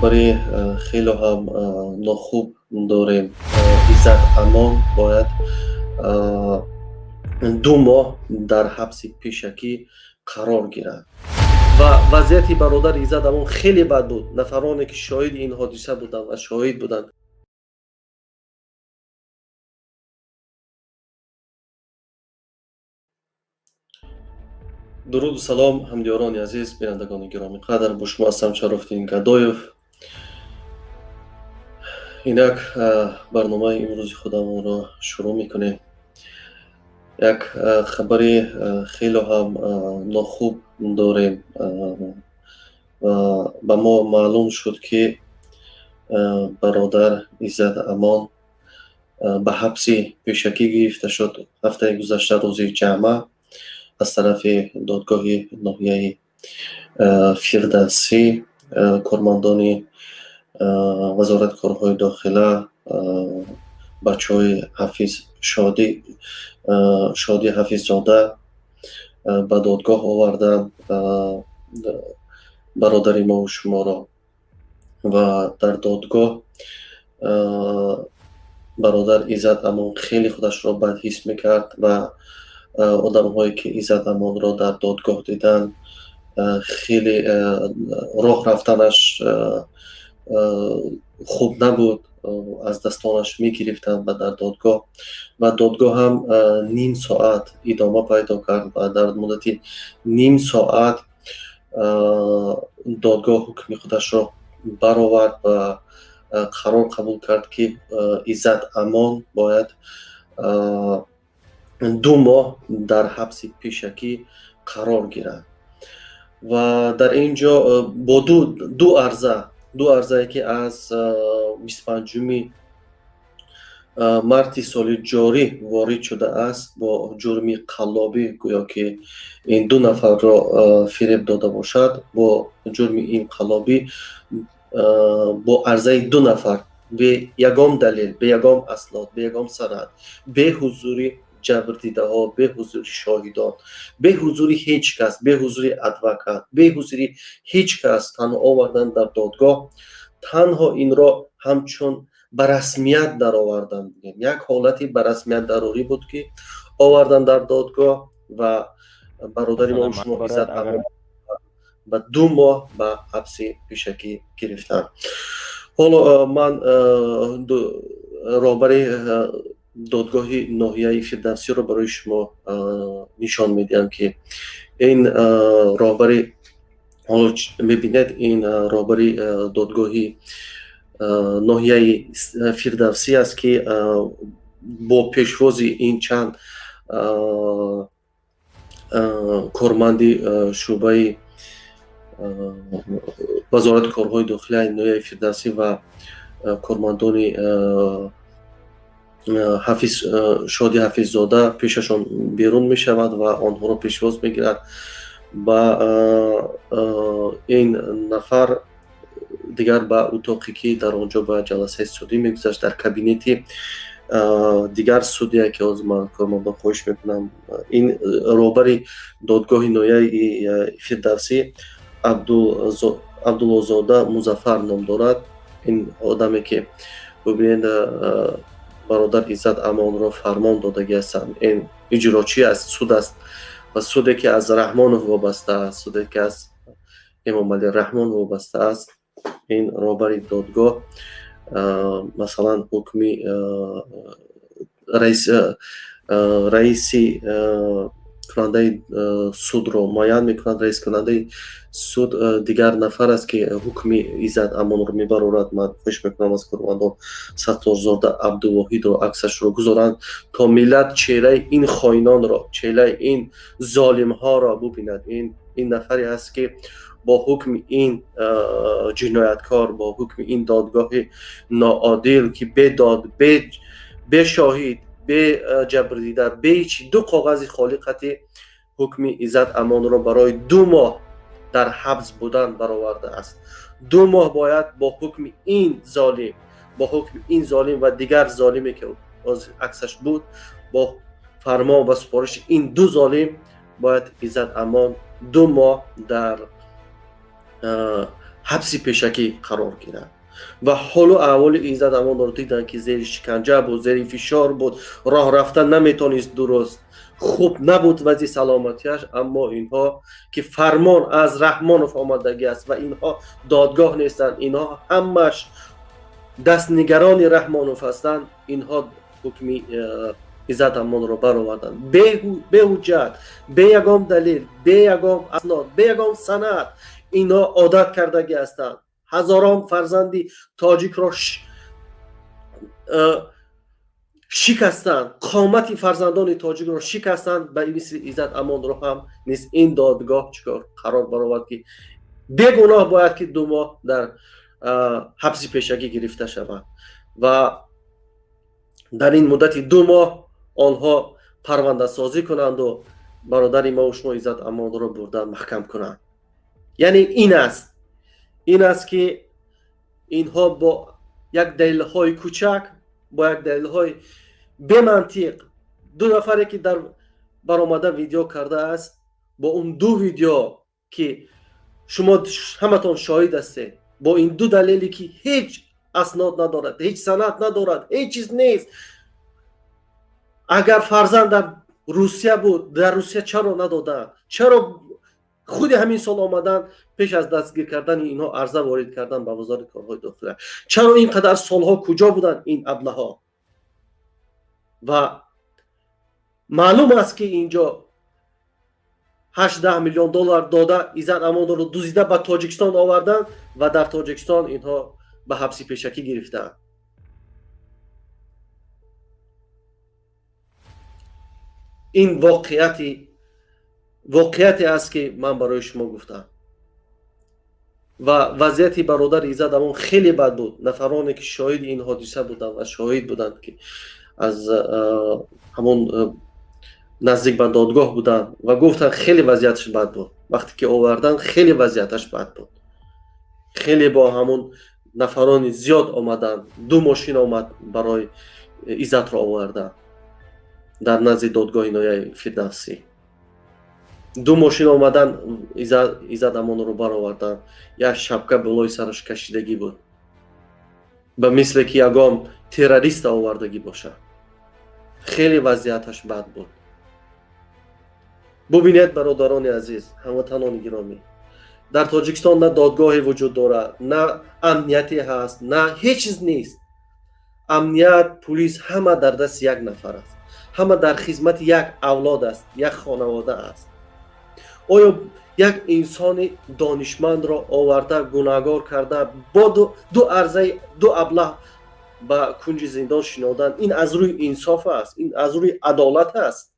Хабари хеле ҳам нохуб дорем. Иззат Амон бояд 2 моҳ дар ҳабси пешакӣ қарор гирад ва вазъияти бародари Иззат Амон хеле бад буд. Нафароне, ки шоҳиди ин ҳодиса буданд ва шоҳид буданд. Дуруду салом, ҳамдиёрони азиз, бинандагони гиромиқадр, бо шумо ҳастам Шарофиддин Гадоев. Инак барномаи имрӯзи худамонро шурӯъ мекунем. Як хабари хеле ҳам нохуб дорем ва ба мо маълум шуд, ки бародар Иззат Амон ба ҳабси пешакӣ гирифта шуд ҳафтаи гузашта, рӯзи ҷамъа, аз тарафи додгоҳи ноҳияи Фирдавсӣ. Кормандони Вазорати корҳои дохила бачаҳои Ҳафиз Шодӣ, Шодӣ Ҳафиззода ба додгоҳ оварданд бародари мову шуморо ва дар додгоҳ бародар Иззат Амон хеле худашро бад ҳис мекард ва одамҳое, ки Иззат Амонро дар додгоҳ диданд, хеле роҳ рафтанаш хуб набуд, аз дастонаш мегирифтанд ва дар додгоҳ ва додгоҳ ҳам ним соат идома пайдо кард ва дар муддати ним соат додгоҳ ҳукми худашро баровард ва қарор қабул кард, ки Иззат Амон бояд 2 моҳ дар ҳабси пешакӣ қарор гирад. Ва дар ин ҷо бо ду арза, ду арзае, ки аз 25-уми марти соли ҷорӣ ворид шудааст, бо ҷурми қаллобӣ, гӯё ки ин ду нафарро фиреб дода бошад, бо ҷурми ин қаллобӣ, бо арзаи ду нафар, бе ягон далел, бе ягон аснод, бе ягон санад, бе ҳузури ҷабрдидаҳо, бе ҳузури шоҳидон, бе ҳузури ҳеҷ кас, бе ҳузури адвокат, бе ҳузури ҳеҷ кас танҳо оварданд дар додгоҳ. Танҳо инро ҳамчун ба расмият дароварданд. Як ҳолати ба расмият дарорӣ буд, ки оварданд дар додгоҳ ва бародари мо шумо Иззат ба 2 моҳ ба ҳабси пешакӣ гирифтанд. Ҳоло ман роҳбари додгоҳи ноҳияи Фирдавсиро барои шумо нишон медиҳам, ки ин роҳбари, ҳоло мебинед, ин роҳбари додгоҳи ноҳияи Фирдавсӣ аст, ки бо пешвози ин чанд корманди шӯъбаи Вазорати корҳои дохилияи ноҳияи Фирдавсӣ ва кормандони Ҳафиз Шоди Ҳафиззода пешашон берун мешавад ва онҳоро пешвоз мегирад. Ба ин нафар дигар ба утоқе, ки дар он ҷо ба ҷаласаи судӣ мегузашт, дар кабинети дигар судия, ки ҳозир ман кормандон хоҳиш мекунам, ин роҳбари додгоҳи ноҳияи Фирдавсӣ Абдуллозода Музаффар ном дорад. Ин одаме, ки бубинед, бародар Иззат Амонро фармон додагӣ ҳастанд, ин иҷрочӣ аст, суд аст ва суде, ки аз Раҳмонов вобаста аст, суде, ки аз Эмомалӣ Раҳмон вобаста аст. Ин роҳбари додгоҳ, масалан, ҳукми раиси кунандаи судро муайян мекунад. Раискунандаи суд дигар нафар аст, ки ҳукми Иззат Амонро мебарорад. Ман хоҳиш мекунам аз кормандон, Сатторзода Абдувоҳидро аксашро гузоранд, то миллат чеҳраи ин хоинонро, чеҳраи ин золимҳоро бубинад. Ин нафаре аст, ки бо ҳукми ин ҷинояткор, бо ҳукми ин додгоҳи ноодил, ки бедод, бе шоҳид, бе ҷабрдида, бе ҳечи, ду коғази холӣ қати ҳукми Иззат Амонро барои 2 моҳ дар ҳабс будан баровардааст. 2 моҳ бояд бо ҳукми ин золим, бо ҳукми ин золим ва дигар золиме, ки аксаш буд, бо фармон ва супориши ин ду золим бояд Иззат Амон 2 моҳ дар Ҳабси пешакӣ қарор гирад. Ва ҳолу аҳволи Иззат Амонро диданд, ки зери шиканҷа буд, зери фишор буд, роҳ рафта наметонист дуруст, хуб набуд вазъи саломатиаш. Аммо инҳо, ки фармон аз Раҳмонов омадагӣ аст ва инҳо додгоҳ нестанд, инҳо ҳамаш дастнигарони Раҳмонов ҳастанд, инҳо ҳукми Иззат Амонро бароварданд беҳуҷҷат, бе ягон далел, бе ягон аснод, бе ягон санад. Инҳо одат кардагӣ ҳастанд, ҳазорон фарзанди тоҷикро шикастанд, қомати фарзандони тоҷикро шикастанд. Ба мисли Иззат Амонро ҳам низ ин додгоҳ чикор қарор баровард, ки бегуноҳ бояд ки 2 моҳ дар ҳабси пешакӣ гирифта шавад ва дар ин муддати 2 моҳ онҳо парвандасозӣ кунанду бародари мо шумо Иззат Амонро бурда маҳкам кунанд. Яъне ин аст, ки инҳо бо як далелҳои кӯчак, бо як далелҳои бемантиқ, ду нафаре ки дар баромада видео кардааст, бо он ду видео, ки шумо ҳаматон шоҳид ҳастед, бо ин ду далеле, ки ҳеҷ аснод надорад, ҳеҷ санад надорад, ҳеҷ чиз нест. Агар фарзанд дар Русия буд, дар Русия чаро надоданд? Чаро худи ҳамин сол омадан, пеш аз дастгир кардани инҳо арза ворид кардан ба Вазорати корҳои дохила? Чаро ин қадар солҳо куҷо буданд ин аблаҳо? Ва маълум аст, ки инҷо 8 миллион доллар дода, Иззат Амонро дузида ба Тоҷикистон оварданд ва дар Тоҷикистон инҳо ба ҳабси пешакӣ гирифтаанд. Ин воқеияте аст, ки ман барои шумо гуфтам. Ва вазъияти бародари Иззат Амон хеле бад буд. Нафароне, ки шоҳиди ин ҳодиса буданд ва шоҳид буданд, ки аз ҳамон наздик ба додгоҳ буданд ва гуфтанд, хеле вазъияташ бад буд. Вақте ки овардан, хеле вазъияташ бад буд. Хеле бо ҳамон нафарони зиёд омаданд, ду мошин омад барои Иззатро овардан. Дар назди додгоҳи ноҳияи Фирдавсӣ ду мошин омадан, Иззат Амонро бароварданд. Як шапка болои сараш кашидагӣ буд, ба мисле ки ягон террориста овардагӣ бошад. Хеле вазъияташ бад буд. Бубинед, бародарони азиз, ҳамватанони гиромӣ, дар Тоҷикистон на додгоҳе вуҷуд дорад, на амнияте ҳаст, на ҳеҷ чиз нест. Амният, пулис ҳама дар дасти як нафар аст, ҳама дар хизмати як авлод аст, як хонавода аст. Оё як инсони донишмандро оварда, гунаҳгор карда, бо ду арзаи ду аблаҳ ба кунҷи зиндон шинодан, ин аз рӯи инсоф аст? Ин аз рӯи адолат аст?